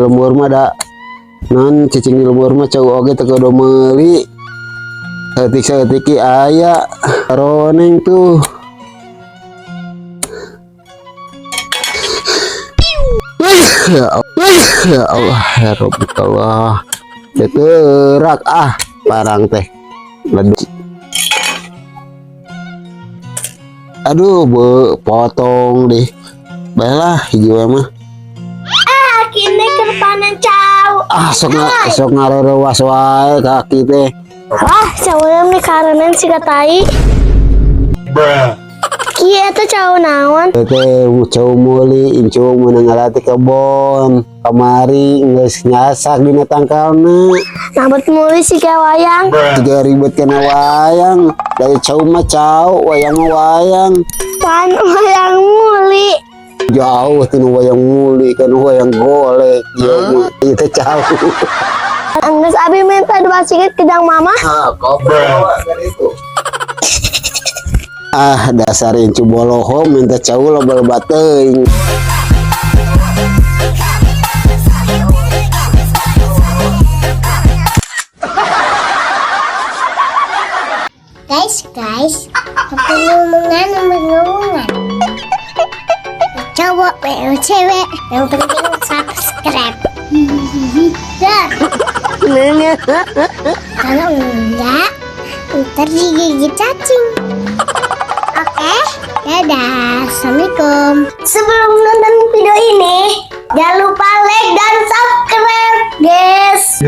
Lembur mah da non cicing di lembur mah cau oge teu kudu meuli. Saeutik saeutik ge aya roneng tuh. Ya Allah, ya Allah, ya Rabbi Allah. Teterak ah parang teh. Ledu. Aduh, be potong deh. Baiklah, hiji we mah. Kini keur panen cau. Ah, sok sok ngarerewas wae kaki teh. Wah, cau nih karenen siga tai. Kieu eta cau naon? Teh cau meuli incu meunang ngalati kebon. Kamari geus nyasak dina tangkalna. Nabet meuli siga wayang. Tiga ribet kena wayang. Dari cau mah cau, wayang mah wayang. Pan wayang muli. Jauh tina wayang muli kan wayang golek. Ieu mah ieu teh cau. Enggeus abi minta dua sikit kejang mama. Ah, koper itu. Ah, dasar incu boloho minta cau loba-loba teuing. Guys, guys, pengumuman pengumuman. Cowok, cewek, yang penting subscribe. Dah. Kalau enggak, ntar digigit cacing. Oke, dadah. Assalamualaikum. Sebelum nonton video ini, jangan lupa like dan subscribe, guys.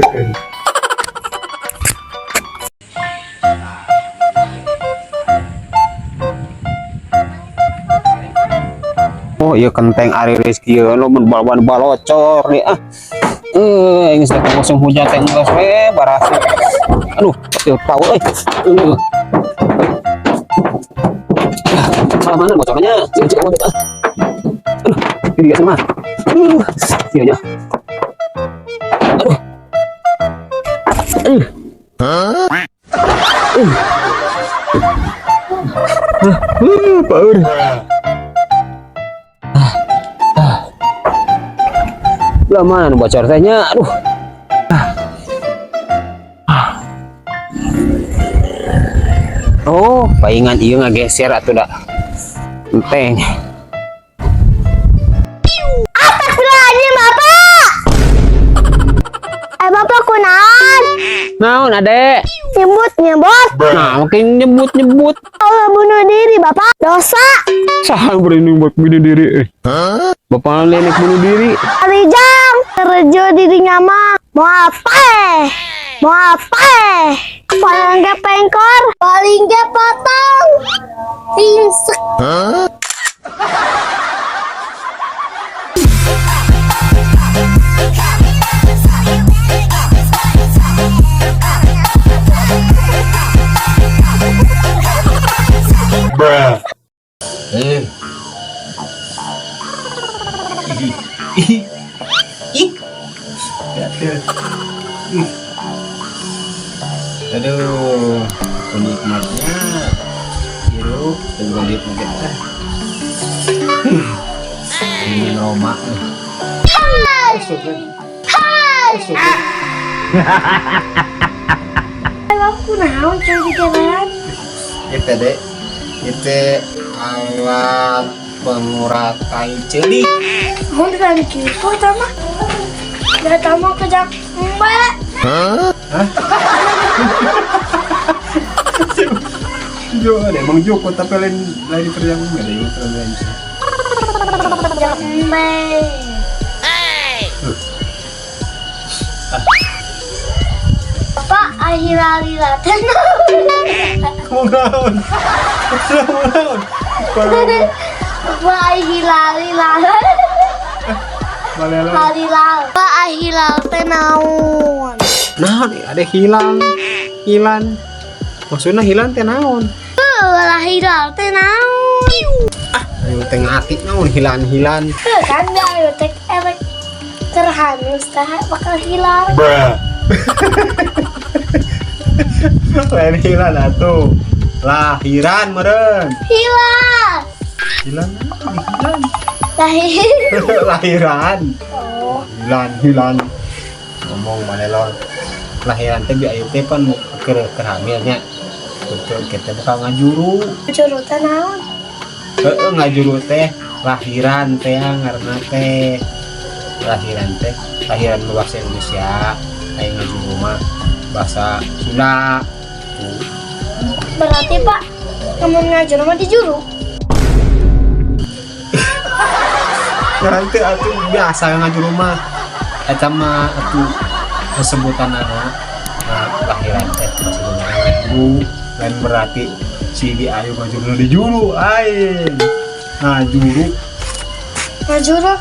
Oh, iya kenteng ari rezeki lo mun balaban balocor nih ah. Eh, geus datang musim hujan teh geus we barasi. Aduh, teu tahu euy. Ah, mana bocornya? Cek cek ah. Aduh, ini dia sama. Aduh, iya nya. Aduh. Aduh. Aduh. Paur. Lah mana nu bocor teh nya? Aduh. Oh, paingan ieu ngageser atuh da. Enteng. Astagfirullahaladzim, Bapak. Eh, Bapak kunaon? Naon, Ade? Nyebut, nyebut. Nah, makin nyebut-nyebut. Allah bunuh diri, Bapak. Dosa. Saha berani buat bunuh diri? Eh. Bapak lenek bunuh diri. Arijang, rejo dirinya mah. Mau apa? Mau apa? Paling gak pengkor, paling gak potong. Ringsek. Eh. Ih. Ih. Gatel. Ih. Aduh, penikmatnya hirup teu duit mungkin teh. Ini Roma. Aku naon cuy di jalan. Itu deh. Itu alat pengurat tai ceuli. Mau dengan gitu sama. Ya tamu kejak mbak. Hah? Jo, ada emang Joko tapi lain lain kerja enggak ada yang lain. Kejak mbak. Bapak akhir lila tenang. Kamu naon? Kamu naon? Bapak akhir lila. Balela. Halilal. Bapak akhir tenaun. Naon ada hilang. Hilang. Maksudnya hilang teh naon? Lah hilal teh naon. Ayo teh ngati naon hilang-hilang. Kan dah ayo teh efek terhanus teh bakal hilang. Lain hilang atuh. Lahiran meureun. Hilang. Hilang naon? Hilang. Lahir. Lahiran. Oh. Hilan hilan. Ngomong malelol. Lahiran teh bi ayu teh pan keur keur hamilnya. Betul, kita bakal ngajuru. Juru teh naon? Heeh, ngajuru teh lahiran teh ngaranna teh. Lahiran teh, lahiran mah bahasa Indonesia, aya ngajuru mah bahasa Sunda. Tuh. Berarti Pak, lamun ngajuru mah dijuru. Nanti atuh biasa ngajuru mah eta mah atuh sebutanana. Nah, lahiran teh bahasa Sunda ngajuru, lain berarti si Bi Ayu ngajuru di juru aing. Ngajuru, Ngajuru,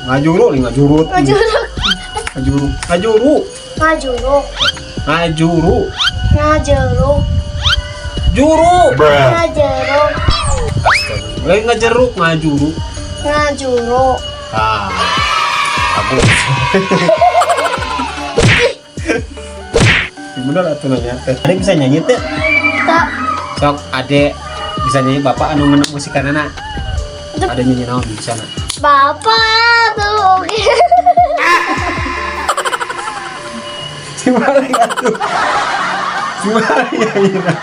ngajuru nih ngajurut. ngajuru, Ngajuru, ngajuru, ngajuru, ngajuru, ngajuru, juru. Ngajuru, Lain ngajeruk, ngajuru. Ngajuru. Ah, aku. Bener atuh nanya teh. Ade bisa nyanyi teh? Tak. Sok ade bisa nyanyi, bapak anu ngeunah musikanana. Ade nyanyi naon bisa na? Bapak tuh. Si balik atuh. Si balik nyanyi na.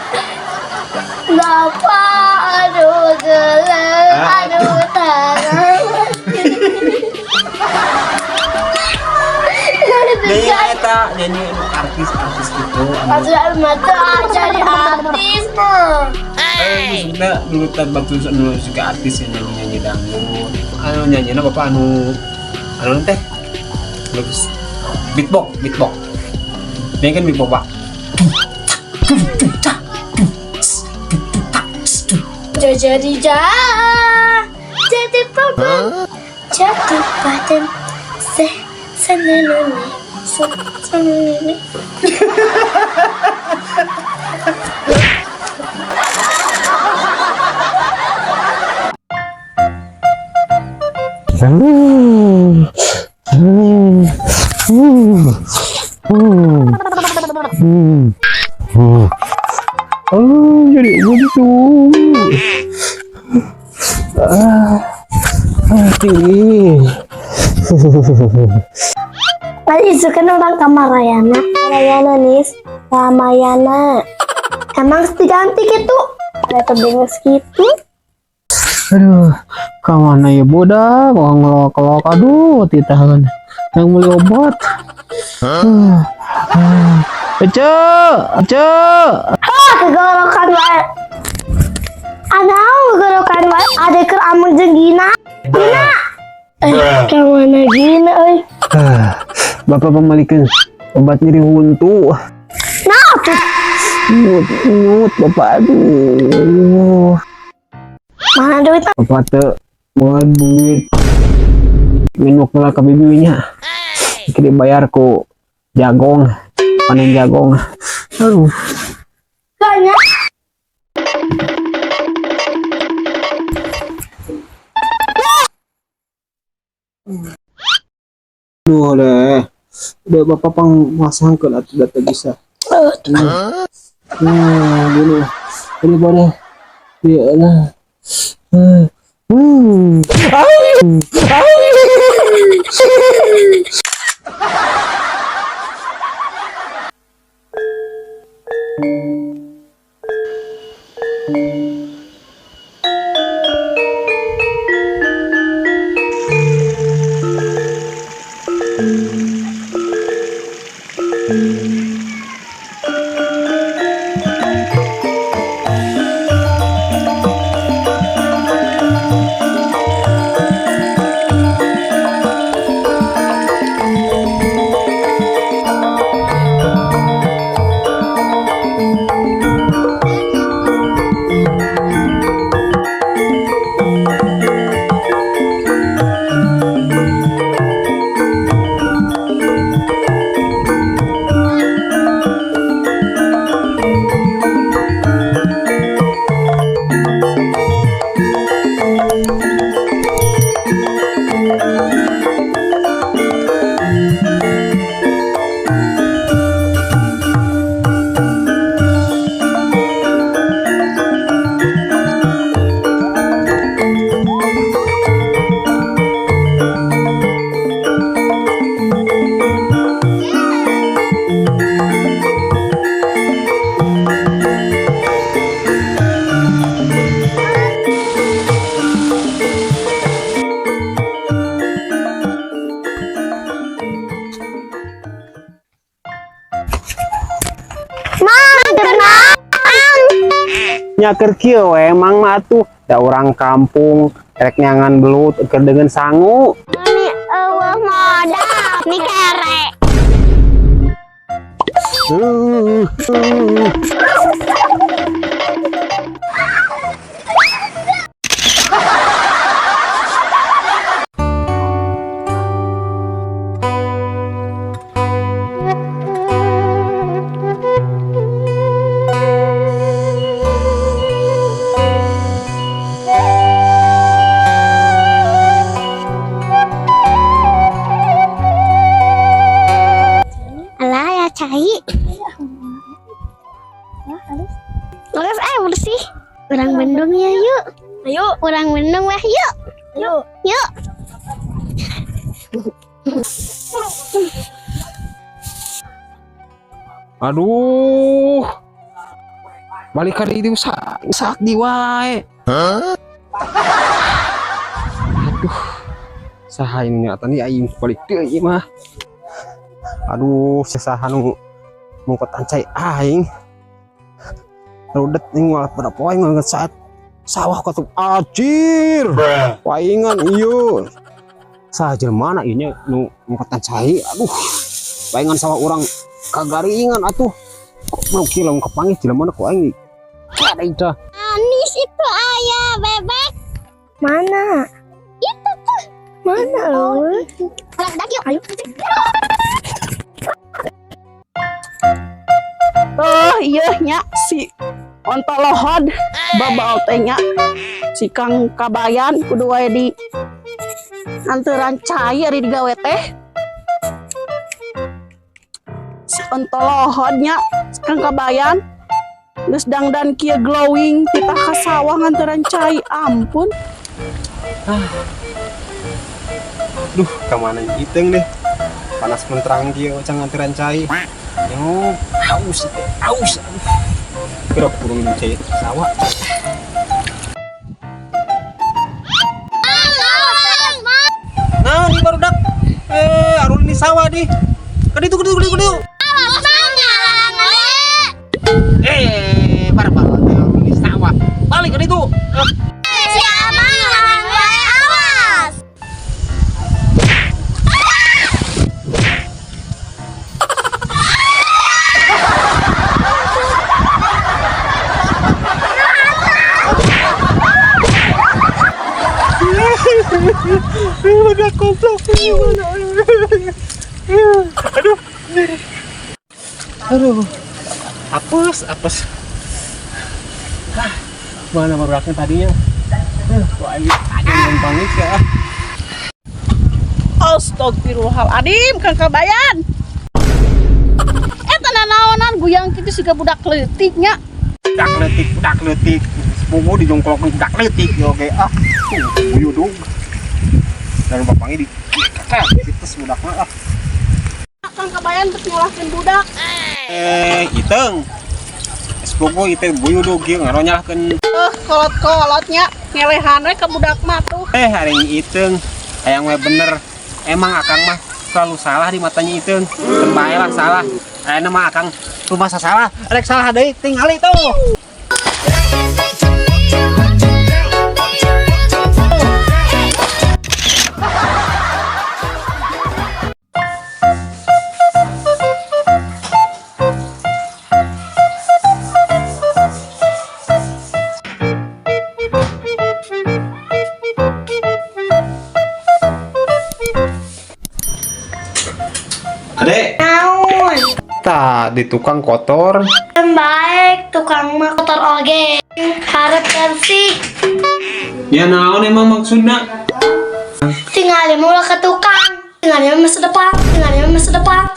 Bapak aduh geleng, aduh tangan. Nyanyi eta, nyanyi anu artis-artis gitu. Anu Atuh mata jadi artis mah. Eh, maksudnya dulu teh batu anu juga artis yang nyanyi nyanyi dangdut. Anu nyanyi bapak anu anu teh lupus beatbox beatbox. Ini kan beatbox pak. Jadi jadi problem, jadi badan se senenene se senenene. Oh, jadi begitu. Ah, ah, tinggi. Tadi itu kan orang kamar Rayana, Rayana nih, Ramayana. Emang diganti gitu? Ada tebing gitu. Aduh, kamana ya budak, kok ngelok-ngelok, aduh, titahan. Yang beli obat. Ah, ah. Ece, Ece. Ah, kegorokan wae. Ada kegorokan wae, ada keur ameng jeung Gina. Gina. Eh, kamana Gina euy? Ah, bapak pemelikan obat nyeri huntu. Nah, tuh. Nyut, nyut, bapak, aduh. Mana duit? Bapak teu buat duit. Minuk lah ke bibinya. Kini bayar ku jagong, panen jagong. Aduh. Banyak. Aduh deh. Udah bapak pang masangkeun atuh da teu bisa. Nah, dulu. Ini boleh. Iya lah. Hmm. Hmm. Nya keur kieu we emang mah atuh da urang kampung rek nyangan belut keur dengan sangu. Ini euweuh modal, mi kere. Alah ya cai. Terus bersih. Urang bendung ya yuk. Ayo. Urang bendung weh yuk. Yuk. Yuk. Aduh. Balik ka dieu sak di wae. Aduh. Saha ini nyata nih aing balik deui mah. Aduh, saha nu mungkotan cai aing. Rudet ning malah pada poe ngeungeut saat sawah katup acir. Paingan ieu. Saha jelema mana ieu nya nu mungkotan cai. Aduh. Paingan sawah urang kagaringan atuh. Kok kieu lamun kapanggih jelema ku aing. Kada itu. Anis itu ayah bebek. Mana? Itu tuh. Mana? Oh, Oh, itu. Dak yuk. Ayo. Oh iya nya si ontolohod babal teh nya si Kang Kabayan kudu wae di anteran cai ari digawe teh si ontolohod nya si Kang Kabayan geus dangdan kieu glowing titah ka sawah nganteran cai, ampun. Duh, kemana Iteung deh? Panas menterang kieu cang nganteran cai. Yo, haus itu, haus. Aduh. Kira kurang minum cai sawah. Nah, ini baru dak. Arul ini sawah di. Kaditu, kaditu, kaditu, kaditu. Barbar arul ini sawah. Balik kaditu. Ah. Si Amang ngalang wae, awas. Udah goblok. Aduh. Aduh. Apes, apes. Ah, mana baruaknya tadinya? Kok aing ada yang bangit ya. Astagfirullahaladzim, Kang Kabayan. Eta nanaonan guyang kitu siga budak leutik nya. Budak leutik, budak leutik. Sepupu dijongklokeun budak leutik yo ge ah. Tuh, buyudug. Dari bapaknya di itu budak mah ah. Kang Kabayan terus nyalahkeun budak. Iteung. Sepupu itu buyudug ieu ngaro nyalahkeun. Kolot-kolotnya ngelehan we ka budak mah tuh. Hari ini Iteung hayang we bener. Emang akang mah selalu salah di matanya Iteung. Keun bae lah salah. Ayeuna mah akang rumah salah, rek salah deui tingali tuh. Adek, Naon? tah di tukang kotor. Baik, tukang mah kotor oge. Harap bersih. Ya naon emang maksudna? Tinggalin mula ke tukang. Tinggalin masa depan. Tinggalin masa depan.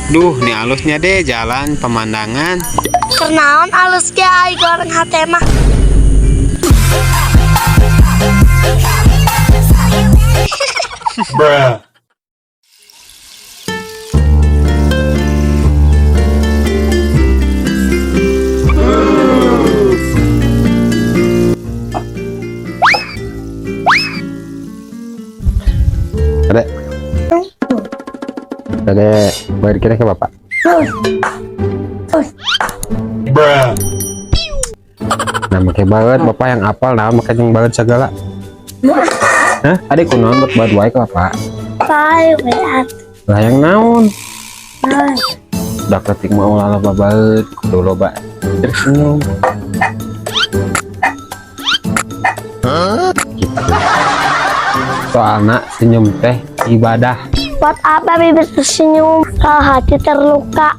Duh, nih alusnya deh jalan pemandangan. Kenaon alus ge ai goreng hate mah. Balik ke bapak. Terus. Nah, make banget bapak yang apal, nah make yang banget segala. Hah? Adik kunaon buat buat wae ke bapak? Bye, we. Lah, yang naon? Nah. Udah ketik mau ulah loba baeud, kudu loba tersenyum. Gitu. Soalna senyum teh ibadah. Buat apa bibir tersenyum kalau hati terluka?